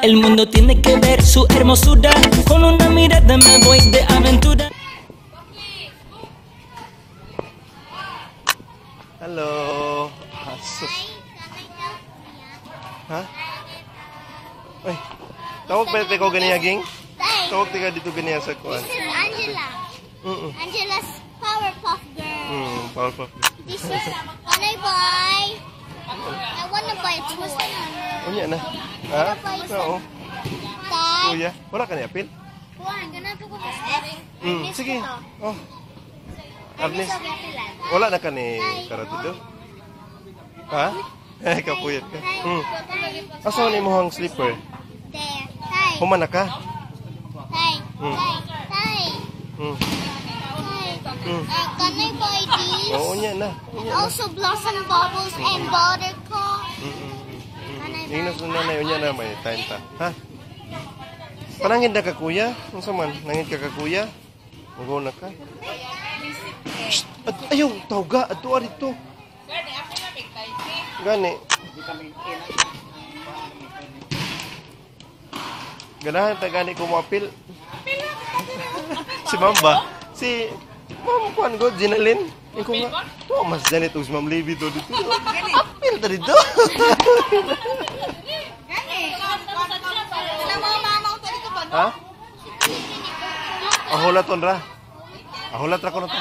El mundo tiene que ver su hermosura. Con una mirada me voy de aventura. Hello. Asus. Ha? Ay. Tawag pa ko ganiya ging? Tawag tika dito ganiya sa kuan. This is Angela. Angela's Powerpuff Girl. Powerpuff. This is, can I buy? I wanna buy a toy. Unya na. Ha? Oo. Tay. Kuya, wala ka ni apil? Kuan, ganun ko. Sige. Oh. Arnis. Wala na ka ni karate do? Ha? Eh, kapuyat ka. Asa man imong slipper? There. Tay. Human na ka? Tay. Tay. Tay. Tay. Can I buy these? Oo, unya na. And also Blossom Bubbles and Buttercup. Can I buy? Ingnos na nanay, unya na may time ta. Ha? Panangin na ka kuya? Unsa man? Nangin ka ka kuya? Mugo na ka? Shh! Ayaw, tawga, adto dito. Gani. Ganahan ta gani ko moapil. Si Ma'am ba? Si Ma'am kuan go Jinalyn. Ikaw nga. To mas Janet ug si Ma'am Levy to dito. Apil ta dito. Ha? Ahulat on ra. Ahulat ra ko na to.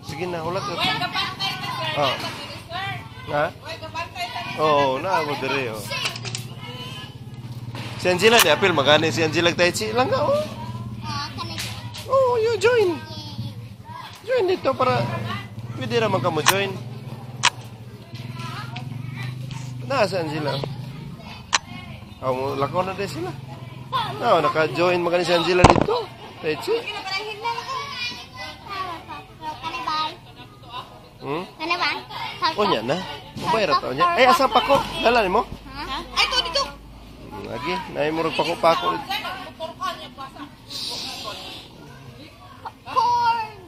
Sige na, hulat ra. Oh. Ha? Oo, na mo dire oh. Si Angela ni apil magani si Angela tai chi lang ka oh. Oh, you join. Join dito para pwede ra man ka mo join. Na si Angela. Oh, lakaw na din sila. No, naka-join magani si Angela dito. Tai chi. Can I buy? Can I buy? Unya na. Mabay ra ta unya. Ay, asa pa ko? Dala nimo? Ha? Ay, to dito. Lagi, naay murag pako-pako. Corn.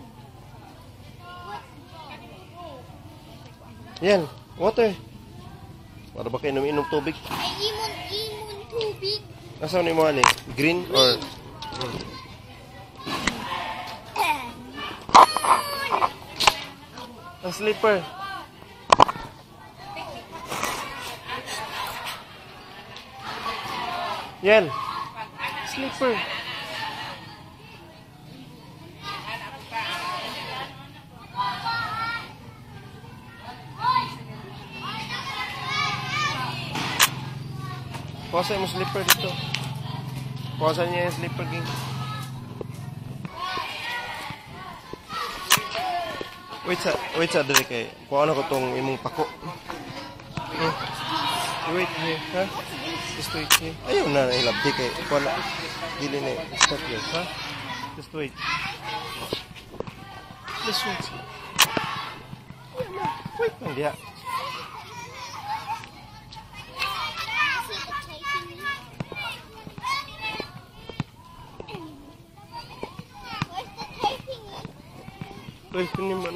Yan, water. Para ba kayo inom-inom tubig? Ay, imon tubig. Asa ni mo ani? Green or Ang slipper. Yan. Slipper. Kuha mo slipper dito. Kuha niya yung slipper ging. Wait sa dali kay. Kuha na ko tong imong pako. Wait here, ha? Just wait here. Ayaw na ilabdi kay. Kuha na. Dili na. Stop here, ha? Just wait. Just wait. Wait lang diha. Toy man.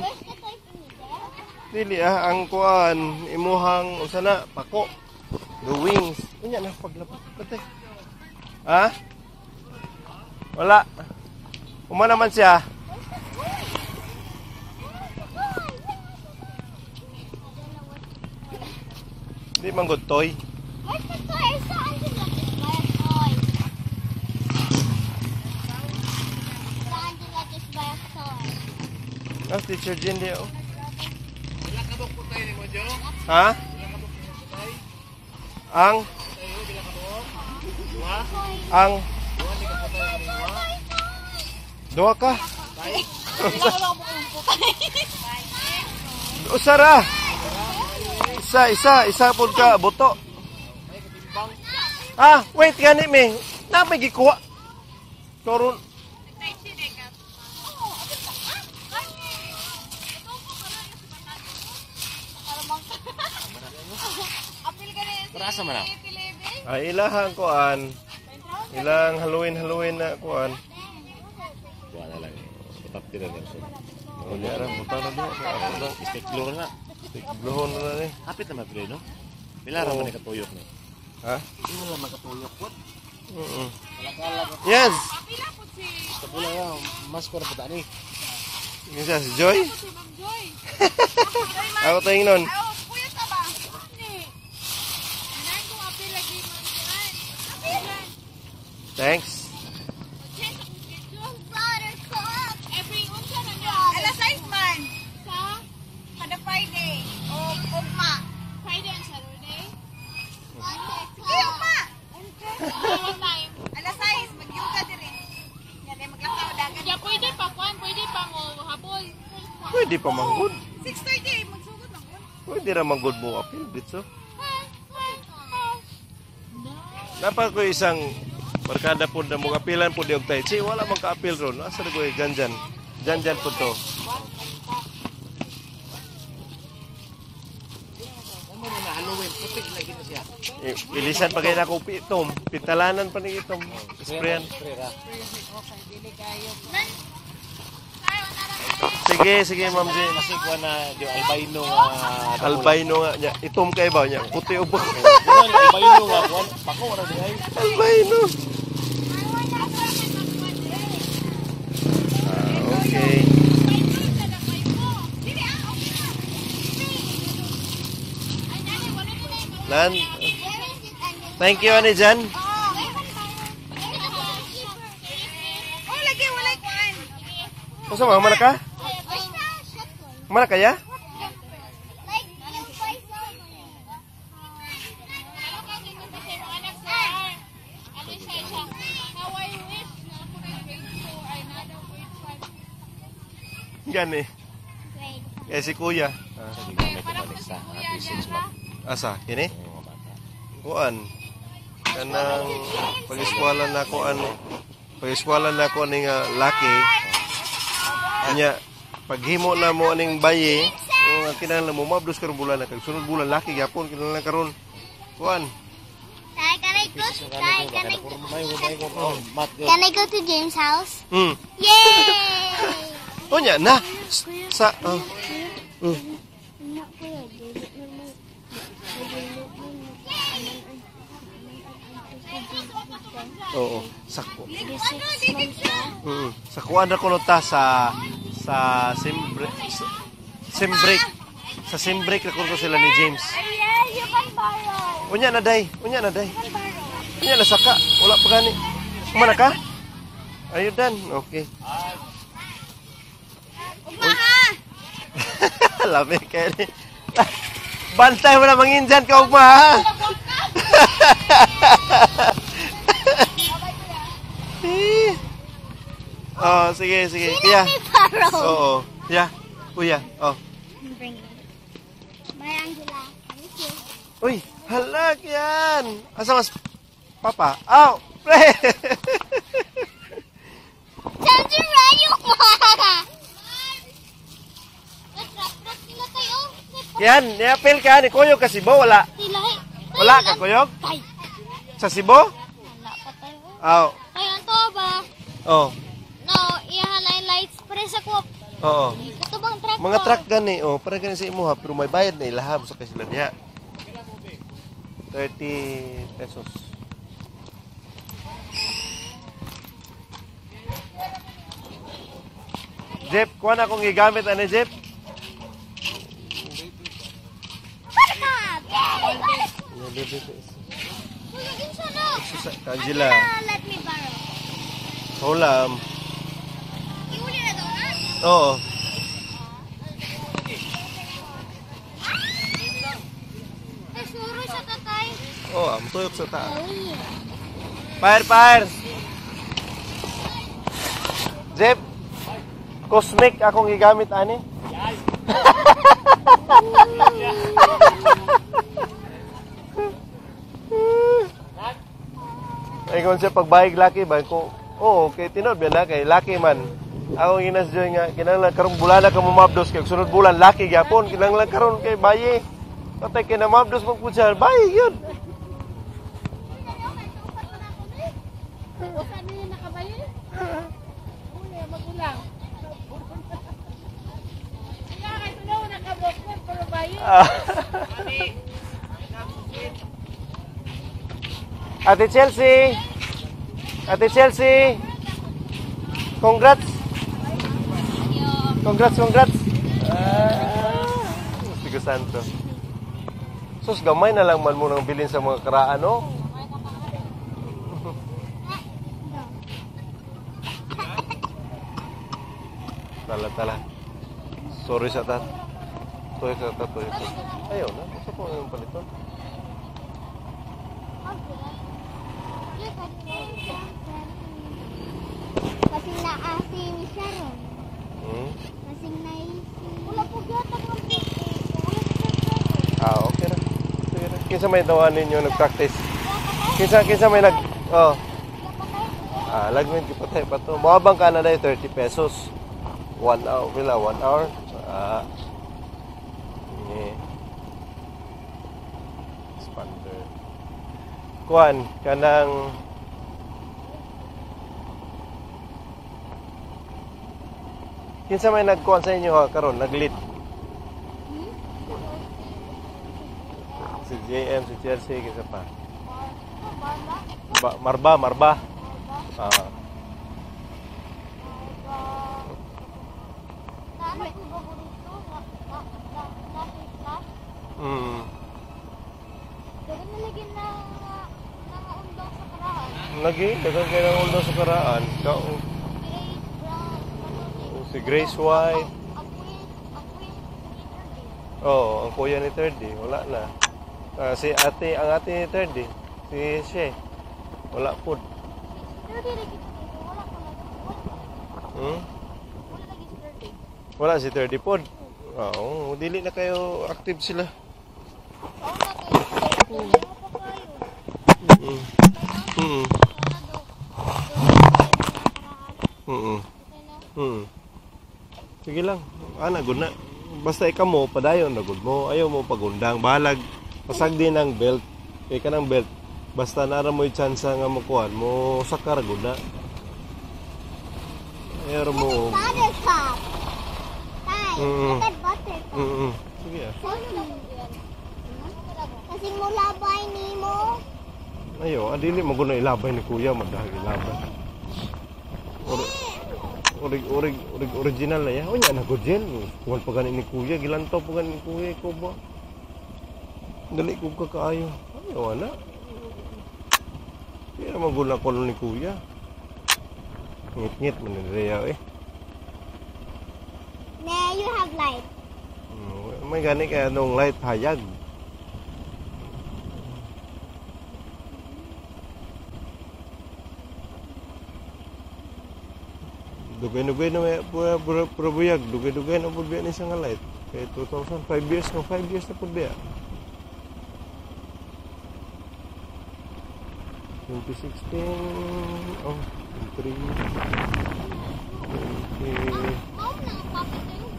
Dili ah ang kuan imuhang usa na pako. The wings. Unya na paglabot. Patay. Ha? Wala. Uma naman siya. Di man good toy. Where's the toy? I saw Angela just buy a toy. Saw Angela just buy a toy. Ah, Teacher Jean di oh. Ha? Ang? Ang? Dua ka? Usara! Isa po ka, buto. Ah, wait, gani me. Na may gikuha. Karon. Asa man na? Ay, ilahang kuan. Ilang Halloween na kuan. Kuan na lang. Butap tira lang siya. Unya ra, butang na diha. Stick glue na. Stick glue na ni. Hapit na mapili, no? Pila ra man ni katuyok ni. Ha? Hindi mo lang makatuyok po. Mm. Yes. Gusto ko lang, mas ko na po tani. Yung siya, si Joy? Ako tayong nun. Thanks. Buttercup. Every unsa na nyo? Alas 6 man. Sa? Kada Friday. O ugma. Friday and Saturday? Sige, ugma. What time? Alas 6, mag-yoga dire. Yan, eh, maglakaw dagan. Ya, pwede pa, Kwan. Pwede pa mo habol. Pwede pa manggod. 6:30, magsugod man gud. Pwede ra manggod mo apil dito. Napa ko isang barkada po na mga apilan po di og tai chi, wala man kaapil ron. Asa na ko janjan. Janjan po to. Ano na Halloween, putik lagi na siya. Ilisan pa kayo na ako itom. Pitalanan pa ni itom. Sprayan. Spray ra. Sige, sige Ma'am Jane. Kasi kuha na di albino nga. Albino nga niya. Itom kay ba niya? Puti o ba? Kuha na albino nga kuha. Pako ra di ay. Albino. Ah, okay. Lan. Thank you, Ani Jan. Oh, lagi walay kuan. Unsa man mana ka? Mana kaya? Like, you buy some. Ano siya siya? How I wish na ako na grade 4 ay nada grade 5. Gani. Eh si Kuya. Ah, Sa gigamit ni Alexa, happy 6 months asa kini? yung mga bata. Kuan. Kanang pag-eskwela na ko ani. Pag-eskwela na ko ani nga laki. Anya paghimo na mo aning bayi, ang kinahanglan mo mabdos karon bulan na kag sunod bulan laki gyapon kinahanglan karon. Kuan. Dad, can I go? Sa Dad, kanila can I ko puro may may ko oh mat yun. Can I go to James' house? Yay! Unya na sa oh. Oo, sako. Sa kuan ra kuno ta sa sa simbre sa, simbrek. Sa simbrek ra kuno sila ni James. Yeah, you can borrow. Unya na day, unya na day. Unya na saka, wala pa gani. Kumana ka? Are you done? Okay. Ugma ha. Labi kay ni. Bantay mo na manginjan ka ugma ha. Eh. Oh, sige, sige. Kuya. Borrow. Oo. Kuya. Kuya. Oh. Bring it. Bye, Angela. Thank you. Uy, halak yan. Asa mas papa? Aw, pre. Time to ride you, Yan, niapil ka ni Kuyog ka Cebu wala. Wala ka Kuyog? Tay. Sa Cebu? Wala pa tayo. Aw. Ay, ang to ba? Oh. No, iyahan lights. Pare sa kuwap. Oo. Ito bang truck Mga ko? truck gani, oh, para gani sa imuha pero may bayad na ilahab sa kay sila diha. 30 pesos. Jeff, kuha na akong gigamit ani Jeff. Buttercup! Yay! Buttercup! Kuya, kinsa na? Angela, Let me borrow. hola. Iuli na daw na. Oo. Ay, suro sa tatay. Oo, oh, tuyok sa taa. Oh, yeah. Fire, fire! Jeff, cosmic akong gigamit ani. Ay kung siya pagbayig laki ba ko oo kay tinuod ba na kay laki man. Ako ginas joy nga kinahanglan karong bulan na ka mumabdos kay sunod bulan laki gyapon kinahanglan karon kay bayi. Patay kay namabdos man pud siya bayi yun. Ah. Ate Chelsea. Ate Chelsea. Congrats. Congrats, congrats. Ah, Sigo Santo. Sus, gamay na lang man mo nang bilin sa mga karaan, no? Tala, tala. Sorry sa tat. Sorry sa tat. Sorry sa tat. Ayaw na. Gusto ko yung paliton. Kasing naasin siya ron. Hmm? Kasing naisi. Wala po gyata ng Ah, okay ra. Sige ra. Kinsa may tawanan ninyo nag-practice? Kinsa may nag... Oh. Ah, lagmin gipatay pa to. Moabang ka na dahil 30 pesos. 1 hour, pila? 1 hour? Ah. Yeah. Expander. Kuan, kanang kinsa may nagkuan sa inyo ha karon nag-lead? Si JM, si Chelsea, kinsa pa? Marba, Marba. Ah. Mm. Lagi, daghan kay nang undang sa karaan. Si Grace White. Oo, ang kuya ni Thirdy, wala na. Si ate, ang ate ni Thirdy, si She, wala pud. Hmm? Wala si Thirdy pod. Oo, dili na kayo active sila. Mm. Mm. Mm. Mm. Sige lang. Ana gud na. Basta ikaw mo padayon na gud mo. Ayaw mo pagundang. Bahalag pasag din ang belt. Kay kanang belt. Basta nara mo chance nga mo kuan mo sakar gud na. Ayaw mo. Buttercup. Tay, look at buttercup. Sige ah. Kasing mo labay ni mo. Ayo, adili mo gud na ilabay ni kuya, madahag ilabay. Orig orig orig original na ya. Unya na gud gel. Kuan pa gani ni kuya, gilantaw pa gani ni kuya ko ba. Dali ko ka kaayo. Ayo ana. Kaya magula ko ni kuya. Ngit-ngit man ni Rhea eh. Ne, you have light. May gani kaya nung light hayag. Dugay-dugay na may pura buyag, dugay-dugay na pud biya ni siya nga light. Kay 2005 years no, 5 years na pud biya. 2016, oh, 3,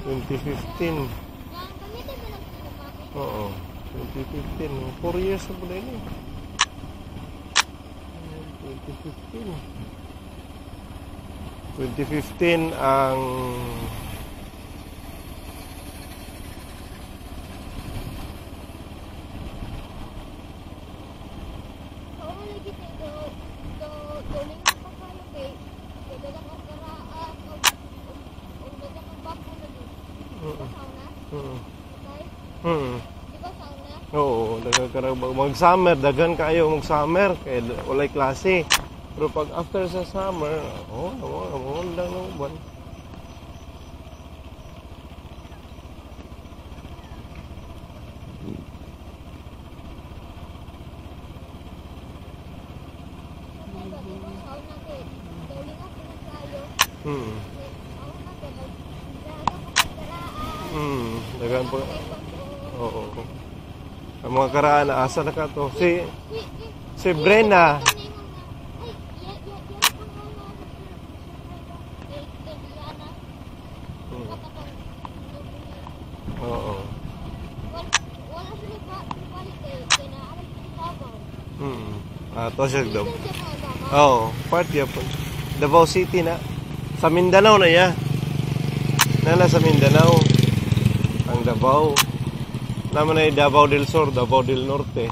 2015. Oo, 2015. 4 years na pud ini. 2015. 2015 ang Oo, mag-summer, daghan kayo mag-summer kay walay klase. Pero pag after sa summer, oh, lang ng uban. Daghan pa. Oo. Ang mga karaan, asa na ka to? Si Brenna. Oo. Ah, to siya daw. Oo, part yapon. Davao City na. Sa Mindanao na ya. Nana sa Mindanao. Ang Davao. Naman ay Davao del Sur, Davao del Norte.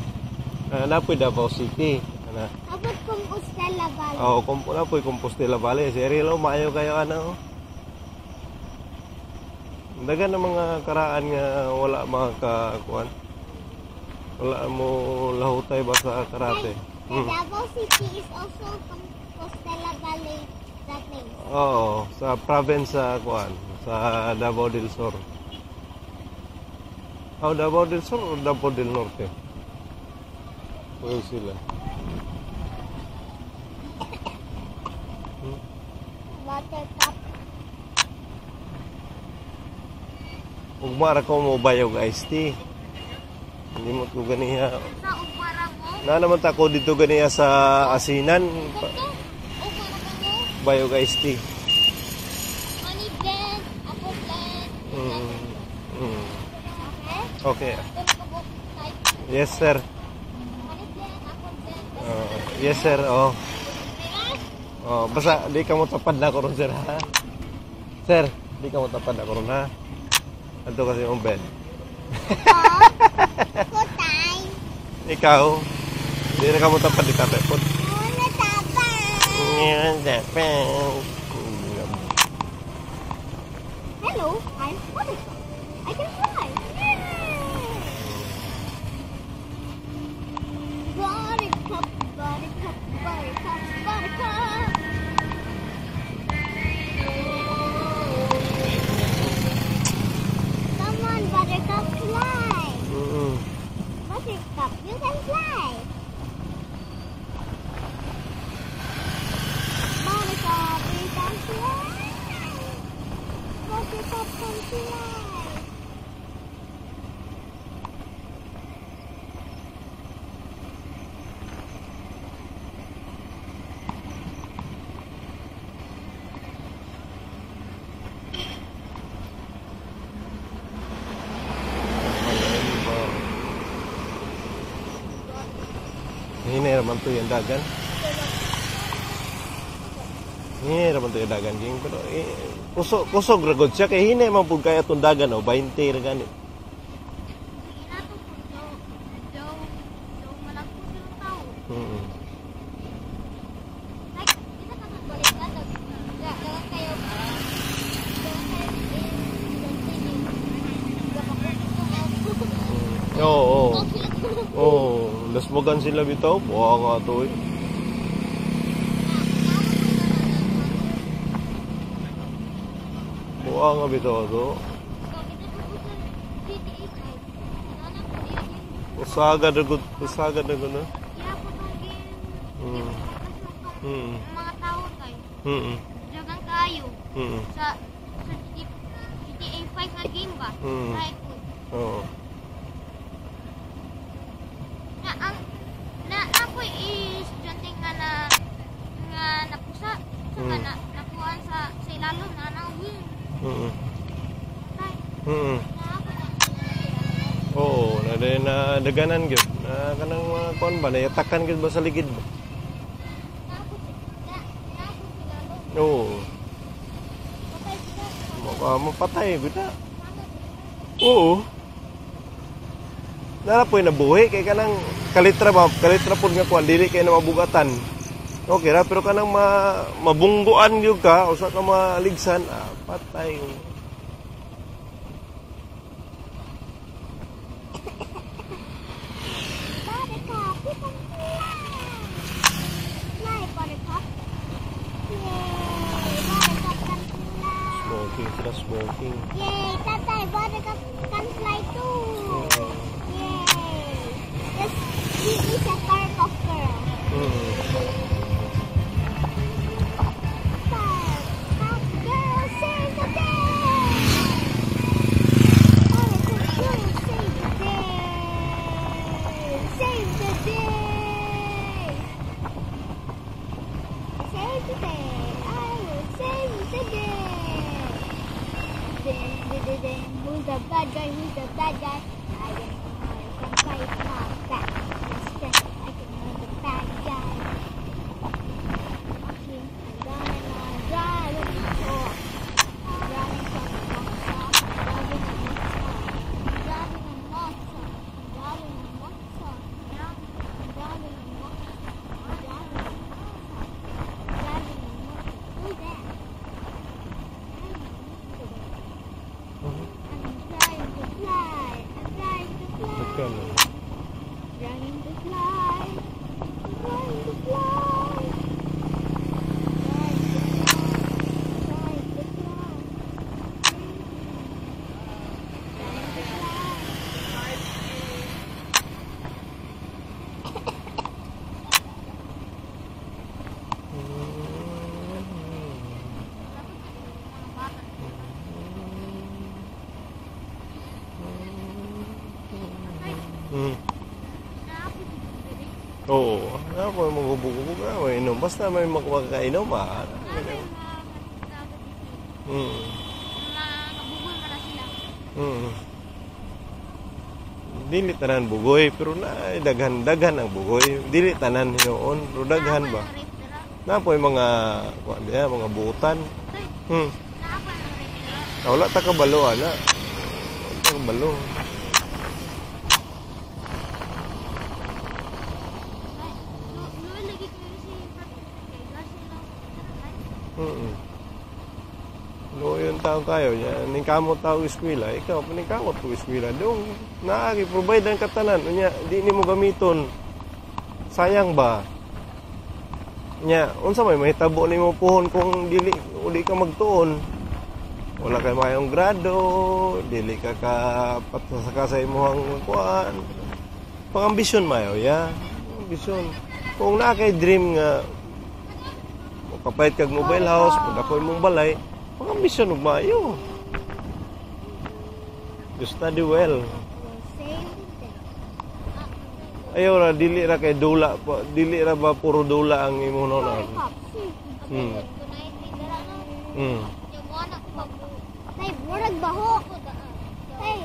Napoy Davao City. Ana. Abot Compostela Valley. Oh, na po'y Compostela Valley. Si Ariel, oh, maayo kayo ano. Dagan ng mga karaan nga wala makakakuan. Wala mo lahutay ba sa karate. The Davao City is also Compostela Valley, that place. Oo, sa province sa kuan, sa Davao del Sur. Oh, Davao del Sur o Davao del Norte? Well, sila. Buttercup. Ugma ra ko mo bayog iced tea. Hindi mo ko ganiha. Sa ugmara mo? Na naman ta ko dito ganiha sa asinan. Ito? Ugmara mo? Bayog iced tea. Honey blend, apple blend. Okay. Okay? Yes, sir. Honey blend, apple blend. Yes, sir. Oh. Oh, basta di ka mo tapad na ko ron, sir, ha? Sir, di ka mo tapad na ko ron, ha? Anto kasi yung bed. Kutay. Ikaw, di na ka mo tapad di tatay po. Muna tapad. Hello, I'm Buttercup. I can fly. Yay! Buttercup, buttercup, buttercup, buttercup. Come on, buttercup, fly. Buttercup, you can fly. Buttercup, you can fly. Buttercup can fly. Hinay raman to yung dagan. Hinay raman to yung dagan king pero eh, kusog kusog ra gud siya kay hinay man pud kaya tong dagan oh 20 ra gani. Oo. Oh, laswagan sila bitaw. Buha nga to eh. Buha nga bitaw to. Usaga na gud, usaga na gud na. Mga tao tayo. Dagan kayo. Sa sa GTA 5 nga game ba? Ay, Oo. Na ang na ako is estudyante nga na nga napusa sa na nakuan sa ilalom na nang win. Tay. Na ako na. Oo, na na daganan gyud. Na kanang mga kuan ba, nayatakan gyud ba sa ligid ba? Na ako na na ako sa ilalom. Oo. Patay sila. Mapatay gyud na. Oo. Nara po'y nabuhi kay kanang kalitra ba, kalitra pod nga kuan dili kay na mabugatan. Okay ra pero kanang mabungguan gyud ka usa ka maligsan, patay. Buttercup, you can fly. Fly, buttercup. Yay, buttercup can fly. Smoking sila, smoking. Yay, tatay, buttercup can fly too. Yay. Yes, she is a Powerpuff Girl. Powerpuff Girl, save the day! Powerpuff Girl, save the day! Save the day! Save the day! I will save the day! Then, then, then, then, who's the bad guy? Who's the bad guy? I am I can fight my back. My strength, I can run the bad guy. Okay, I'm gonna drive a motor. I'm driving from the motor. I'm driving a motor. I'm driving a motor. I'm driving a motor. I'm driving a motor. Oo, ako maghubog-hubog na may inom. Basta may makakainom, ah. Hmm. Mabugoy man na sila. Hmm. Dili tanan bugoy, pero na daghan-daghan ang bugoy. Dili tanan hinuon, pero daghan ba? Napoy mga kuan diha, mga buutan. Hmm. Wala ta kabalo ana. Wala ta kabalo. Luoy yung tao kayo, ning kamot tao eskwela, ikaw ning kamot po eskwela. Dong naagi provide ang katanan, unya di nimo gamiton. Sayang ba? Nya, unsa may mahitabo nimo puhon kung dili uli ka magtuon? Wala kay mayong grado, dili ka ka patasaka sa imong kuan. Pangambisyon mayo ya. Ambisyon. Kung naa kay dream nga kapait kag mobile house, pag imong balay, pangambisyon og maayo. You study well. Ayaw ra dili ra kay dula, dili ra ba puro dula ang imong noon. Hmm. Hmm. Tay, murag baho. Tay.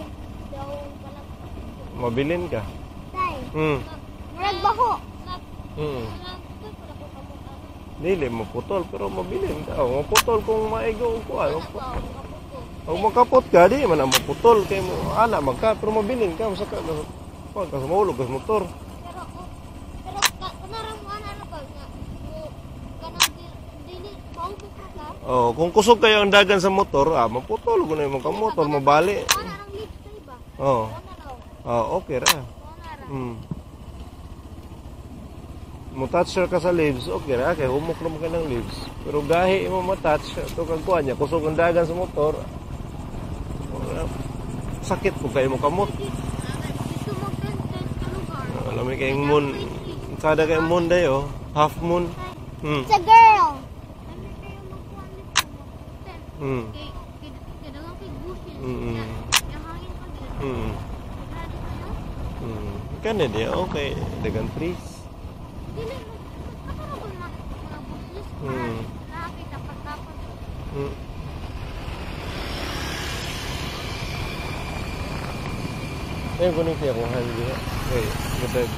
Mabilin ka. Tay. Hmm. Murag baho. Hmm. Dili maputol pero mabilin ka. O, maputol kung maigo og kuan. Og makapot ka di man ang maputol kay mo ana magka pero mabilin ka masaka ka kuan ka mahulog ka sa motor. Pero pero kanarang mo ana na ba nga kanang dili baho ka. Oh, kung kusog kayo ang dagan sa motor, ah maputol ko na imong kamotor mabali. Ana ang leaves tay ba? Oh. Oh, okay ra. Hmm. Mo-touch ka sa leaves, okay ra kay humok naman ka ng leaves. Pero gahi mo ma-touch to kag kuan niya, kusog ang dagan sa motor. Sakit po kayo mo kamot. Alam mo kayong moon, kada kayong moon dayo, half moon. Hmm. It's a girl. Hmm. Hmm. Hmm. Hmm. Kani di okay, dagan trees. Hmm. Hmm. Ayun, kunin siya kung hand diha. Okay, gabag.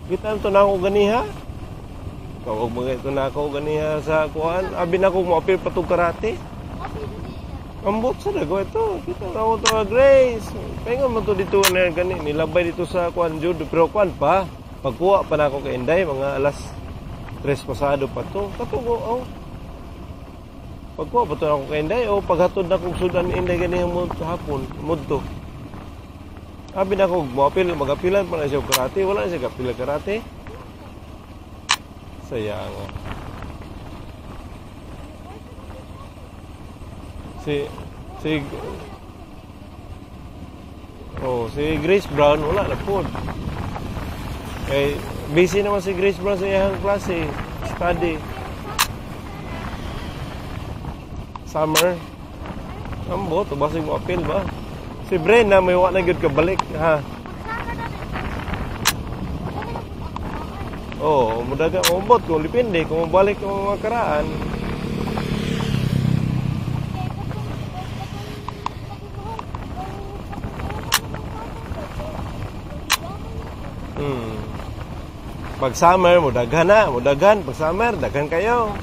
Kita to na ako ganiha. Kawag mga ito na ako ganiha sa kuan. Abi na ako moapil pa tong karate. Ambot sa dago ito. Kita na ako to Grace. Paingon mo to dito na gani nilabay dito sa kuan judo pero kuan pa. Pagkuha pa na ako kay Inday mga alas 3 pasado pa to. Katugo oh. Pagkuha pa to na ako kay Inday oh paghatod na kog sudan Inday ganiha mo hapon mudto. Abi na ako moapil magapilan pa na siya karate, wala na siya gapila karate. Sayang. Si si oh, si Grace Brown wala na pod. Eh busy naman si Grace Brown sa iyang klase, study. Summer. Ambot, basig mo apil ba? Si Brenna may wa na gyud kabalik ha. Oh, mudaga umbot kung depende kung mobalik ang mga karaan. Hmm. Pag summer mudaghan na, mudaghan pag summer daghan kayo.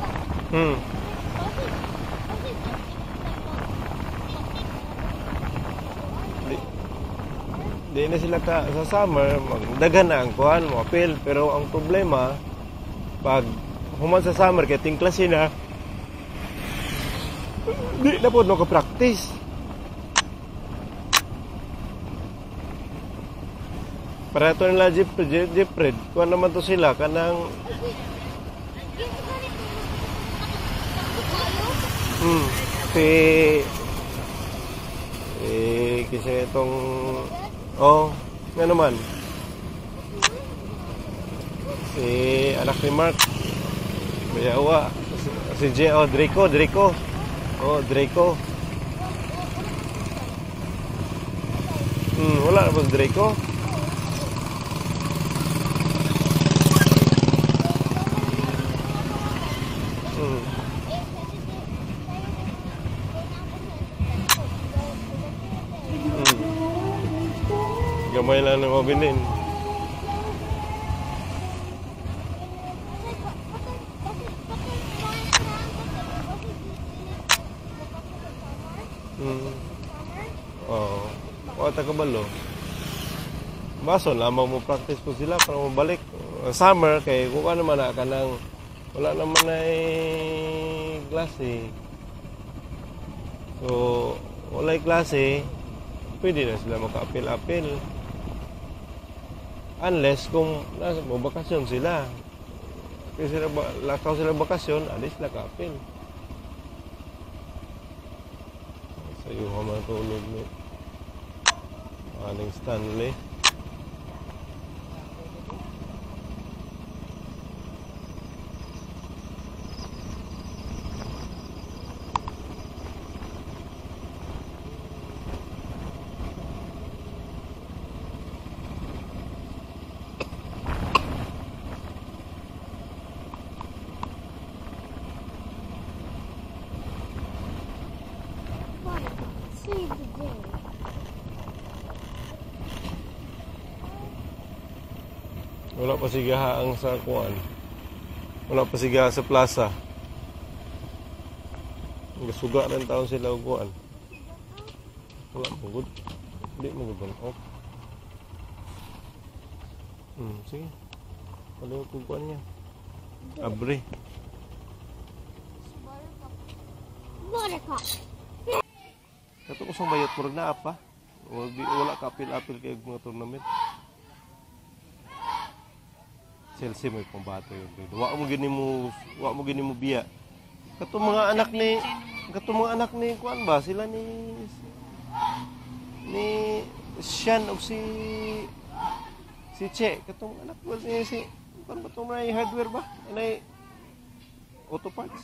Hmm. Di na sila ka sa summer, magdaghan na ang kuan, mo apil, pero ang problema pag human sa summer kay tingklase na di na pod no ka practice. Para to nila Jeffred, kuan naman to sila kanang Si eh kasi itong oh, nga naman. Si anak ni Mark. Bayawa. Si J, oh, Draco, Draco. Oh, Draco. Wala na ba si Draco? Gamay lang na mabilin. Oo. O, taga-balo. Baso, lamang mo practice po sila para mabalik. Summer, kay kung ano man na, kanang wala naman na klase. So, walay klase, pwede na sila maka-apil-apil. Unless kung nasa mo bakasyon sila. Kasi sila, lakaw sila bakasyon, alis sila ka-apil. Sa iyo ka matulog ni Aling Stanley. Save the day. Wala pa sigaha ang sa kuan. Wala pa sigaha sa plaza. Gasuga rin taon sila og kuan. Wala mo good. Di mo good off. Sige. Wala ko kuan niya. Abre. Buttercup. Kato ko sa bayot murag naa pa. Wala ka apil-apil kay mga tournament. Chelsea may pambato yun. Wa mo gini mo biya. Kato mga anak ni kuan ba sila ni Sean og si Che, katong anak ba ni si kuan ba tong may hardware ba? Anay auto parts.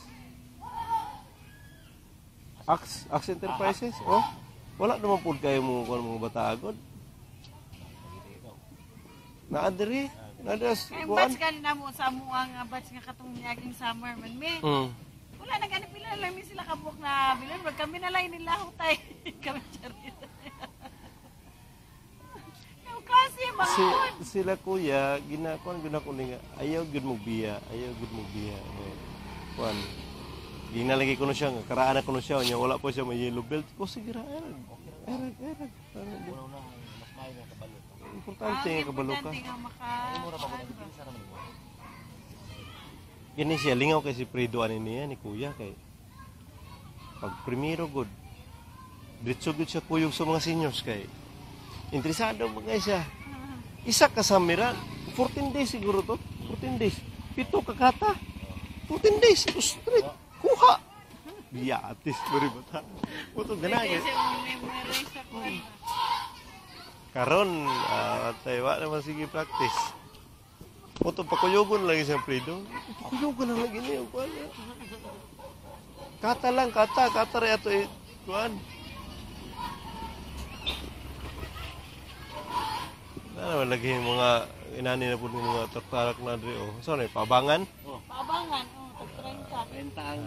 Axe Enterprises, oh. Wala naman pud kayo mo kuan mga bata agod. Naa diri. Nadas Ang kuan. batch gani namo sa amuang batch nga katong niaging summer man me. Wala na gani pila lang mi sila kabuok na bilon, wag kami na lang nilahutay. Kami charit. Yung klase Si, mga sila kuya ginakuan gud ako ni nga ayaw gud mo biya, ayaw gud mo biya. Kuan. Ginalagi ko no siya nga karaan na ko no siya nya wala po siya may yellow belt. Ko sige ra. Erag. Mas maayo nga kabalo. Importante nga kabalo ka. Importante nga maka. Gini siya lingaw kay si Fredo ani niya ni kuya kay pag primero good. Diretso gud siya kuyog sa mga seniors kay interesado mga siya. Isa ka sa mira, 14 days siguro to. 14 days. 7 ka kata. 14 days straight. Kuha. Biyatis bari bata. Puto ganagi. Karon tayo wa naman sige practice. Puto pakuyogon lagi siya Fredo. Pakuyogon lang lagi niya kuan. Kata lang kata, kata ra ato kuan. Ano lagi yung mga inani na po ng mga tarak na diri oh. So na pabangan? Oh. Pabangan, oh, tag 30. 30 ang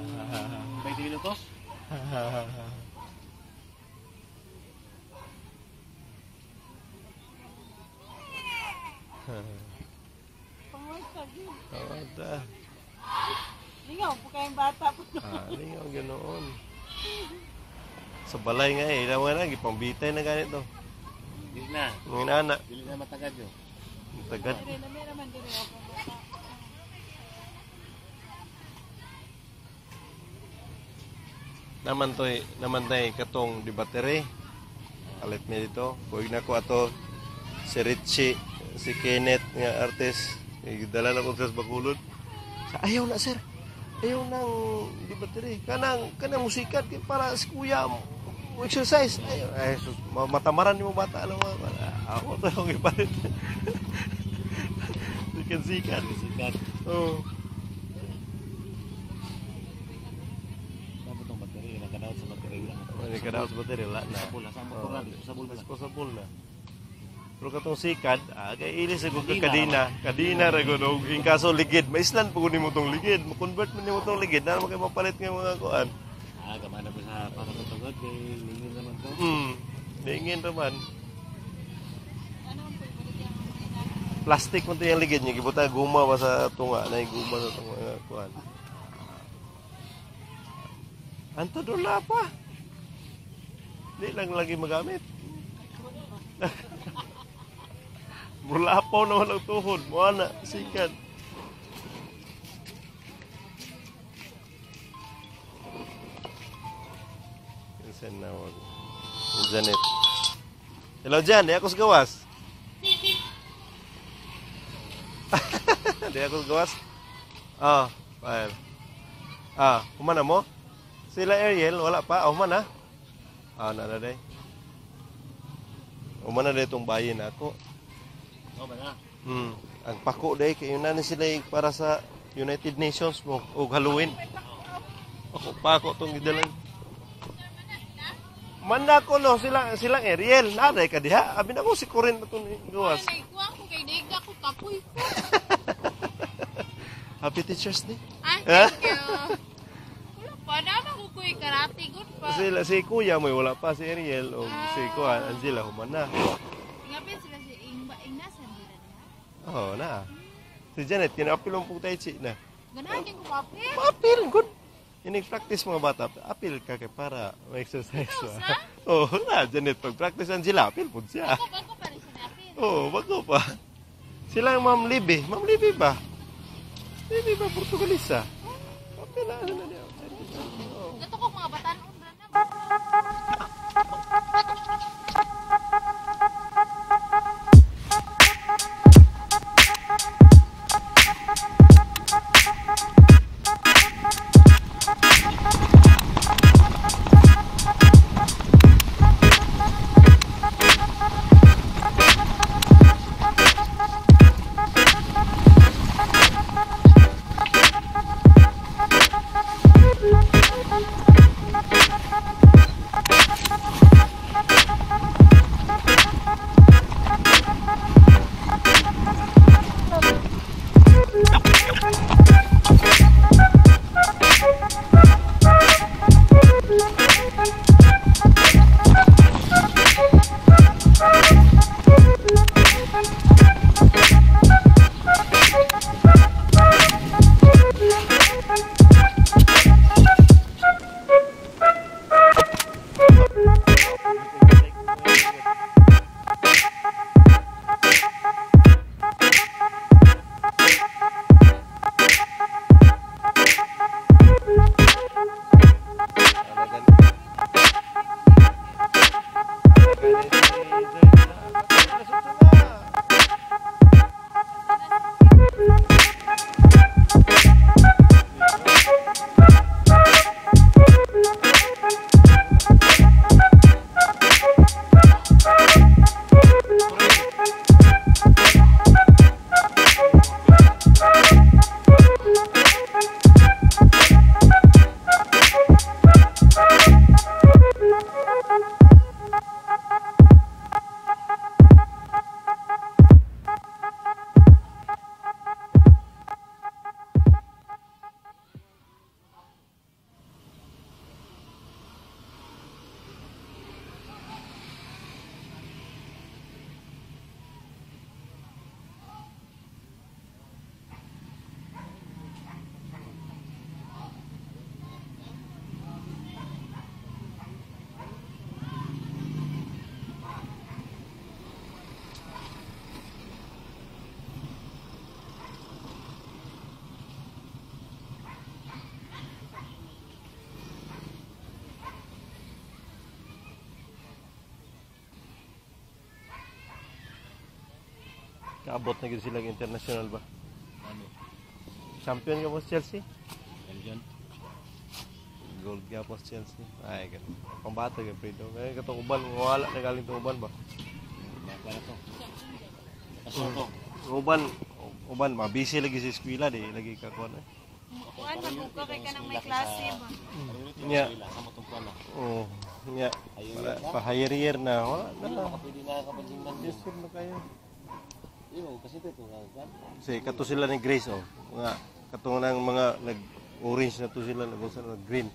20 minutos. Pangwarta gyud. Pangwarta. Lingaw po kayong bata po. Ah, lingaw ganoon. Sa balay nga eh, ilang mga na, gipambitay na ganito. Dili na. Mga inana. Dili na matagad yun. Matagad. Dire na meron man dire ako bata. Naman toy, naman tay katong di battery. Alit mi dito. Kuig na ko ato si Richie, si Kenneth nga artist. Dala na ko sa Bacolod. Sa ayaw na sir. Ayaw nang di battery. Kanang musikat kay para si kuya mo exercise. Ayaw, ay sus, matamaran nimo bata alam mo. Ako to yung ipalit. Sikat-sikat. Sikat. Oh. Dapat tong battery, nakadaot sa battery lang. Nakadaot sa battery wala na. Disposable na sa motor na, disposable na. Disposable na. Pero katong sikad, kay ilis sa kong kadina. Kadina ra gud og in kaso ligid, maislan pud nimo tong ligid, mo-convert man nimo tong ligid, na mo kay mapalit nga mga kuan. Ah, gamana po sa para sa tugod kay lingin naman to. Lingin ra man. Plastic man to yung ligid niya, gibutang guma pa sa tunga, na guma sa tunga nga kuan. Anto dola pa. Di lang lagi magamit. Mulapaw naman ang tuhod. Muna na, sikat. Minsan na wag. Janet. Hello, Jan. Di ako sa gawas. Di ako sa gawas. Ah, fine. Ah, humana mo? Sila Ariel, wala pa. Ah, humana. Ah, nana day. Humana day itong bayin ako. Oh, ba Ang pako day kay yun na sila para sa United Nations mo og Halloween. Ako pako tong gidalan. Manda ko no sila silang Ariel na day ka diha. Abi na ko si Corin na tong gawas. Ay, kuha ko kay Dega ko kapoy ko. Happy Teachers Day. Ay, thank you. Wala pa na ko kuy karate good pa. Sila si Kuya mo wala pa si Ariel o si Kuan Angela humana. Ngapit sila si Ingba Ingnasan dira diha. Oh, na. Si Janet kinaapil ang putay chi na. Ganahan ko apil. Apil good. Inig practice mga bata, apil ka kay para ma-exercise. Oh, na Janet pag practice Angela, apil pud siya. Bago pa rin siya apil. Oh, bago pa. Sila ang Ma'am Libby. Ma'am Libby ba? Libby ba Portugalisa? Apil na na niya. Oh. Gato ko mga batanon ra na. Kaabot na gyud sila international ba? Ano? Champion ka mo sa Chelsea? Champion? Gold gyapon sa Chelsea. Ay ganun. Pambata gyud Fredo. Kay katong uban wala na galing tong uban ba. Uban uban mabisi lagi sa eskwela di lagi ka kuan. Kuan magbuka kay kanang may klase ba. Nya. Oh, nya. Pa higher year na wala na. Lisod na kayo. Kasi kato sila ni Grace oh. Mga kato nang mga nag orange na to sila nag na green.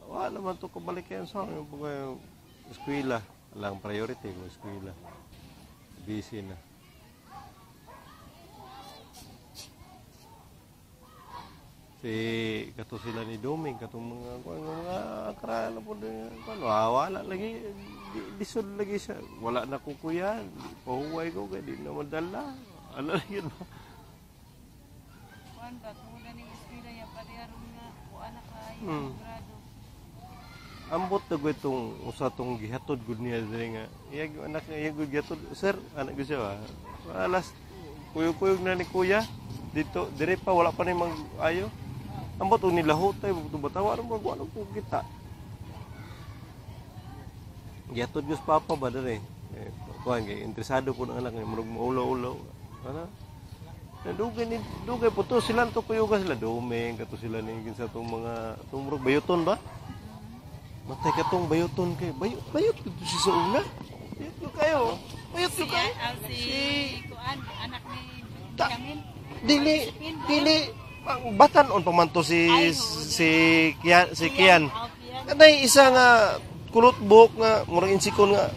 Wala naman to kabalik yan sa yung mga eskwela. Alang priority ko eskwela. Busy na. Si kato sila ni Doming katong mga kuan mga akra na po din kuan wala lagi lisod lagi siya wala na kukuyan pahuway ko kay di na madala ala lagi ba kuan ba tungod ni eskwela ya pareha nga kuan na kaayo grado. Ambot na ko itong usa tong gihatod gud niya diri nga iyag anak niya iyag gud gihatod sir anak ko siya ba alas kuyog-kuyog na ni kuya dito dire pa wala pa ni mag ayo. Ambot og nilahutay batawa ron wala po kita. Gihatod gyud sa papa ba dere. Eh, kuan kay interesado po ng anak niya murag maulaw-ulaw. Ana. Dugay ni dugay po to sila to kuyuga sila Doming kato sila ni kinsa tong mga tong murag bayuton ba? Matay katong bayuton kay bayot bayot gud siya sa una. Bayot gyud kayo. Bayot gyud kayo. Si kuan anak ni Benjamin. Dili dili batan on pa man to si si Kian si Kian. Kanay isa nga kulot buhok nga murag insikon nga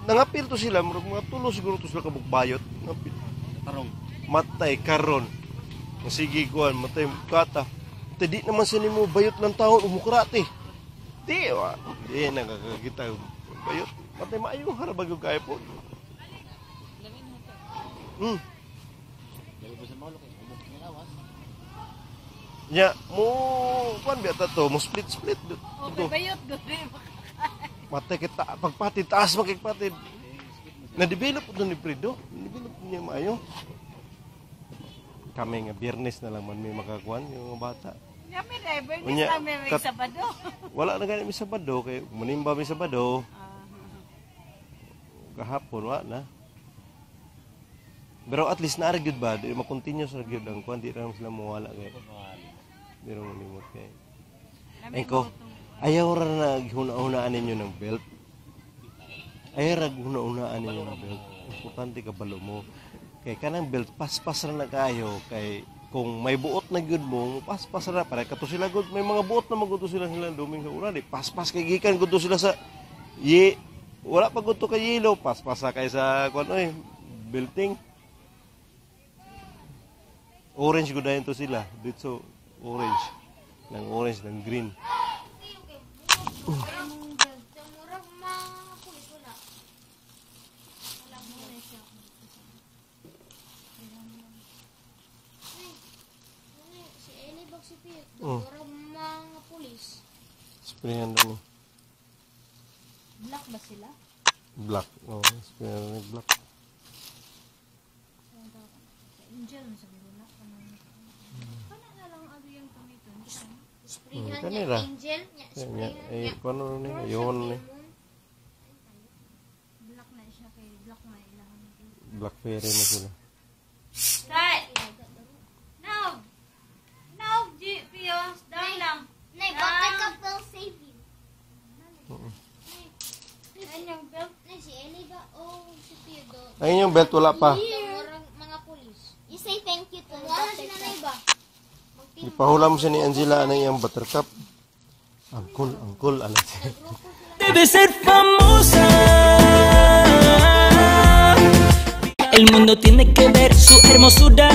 nangapil to sila murag mga tulo siguro to sila kabuk bayot. Ngapil. Tarong. Matay karon. Sige kuan matay kata. Te di naman sa nimo bayot ng taon umukra te. Di wa. Di nakakakita bayot. Matay maayo hara bago kay po. Ya, mo kuan biya ta to, mo split split Oh, to. bayot gud. Matay kita pagpatid taas makikpatid. Na-develop to ni Fredo, na-develop niya maayo. Kami nga Biyernes na lang man may makakuan yung mga bata. Kami driver ni Unya, kami may Sabado. Wala na gani mi Sabado kay manimba mi Sabado. Kahapon wa na. Pero at least naa ra gyud ba, di ma-continue sa gyud ang kuan, di ra sila mawala kay. Di ra molimot kay. Engko, ayaw ra na huna-hunaan ninyo ng belt. Ayaw ra huna-hunaan ninyo ng belt. Importante kabalo mo. Kay kanang belt paspas ra na kaayo kay kung may buot na gyud mo, paspas ra para kato sila gud may mga buot na maguto sila sila Doming sa una di paspas kay gikan gud sila sa ye wala pa gud to kay yelo paspas sa kay sa kuan oy belting. Orange gud dayon to sila. Dito orange. Nang orange nang green. Oh. Mga pulis. Sprayan na ni. Black ba sila? Black. Oh, sprayan na ni black. Angel na sabi ko na. Kana na lang abi yung gamiton. Sprayan Kanila. niya angel niya. Nya, Sprayan eh, niya. kuno ni, ayun ni. Black na siya kay black na ilahang. Black fairy na sila. Tay! No! No, G, Pio, down lang. Nay, Buttercup will save you. Ayun yung belt. Nay, si Ellie ba? Oh, si Pio do. Ayun yung belt wala pa. Mga pulis. You say thank you to Buttercup. Ba? Ipahula mo siya ni Angela ano yung buttercup. Angkol, angkol, ano siya. Debe ser famosa. El mundo tiene que ver su hermosura.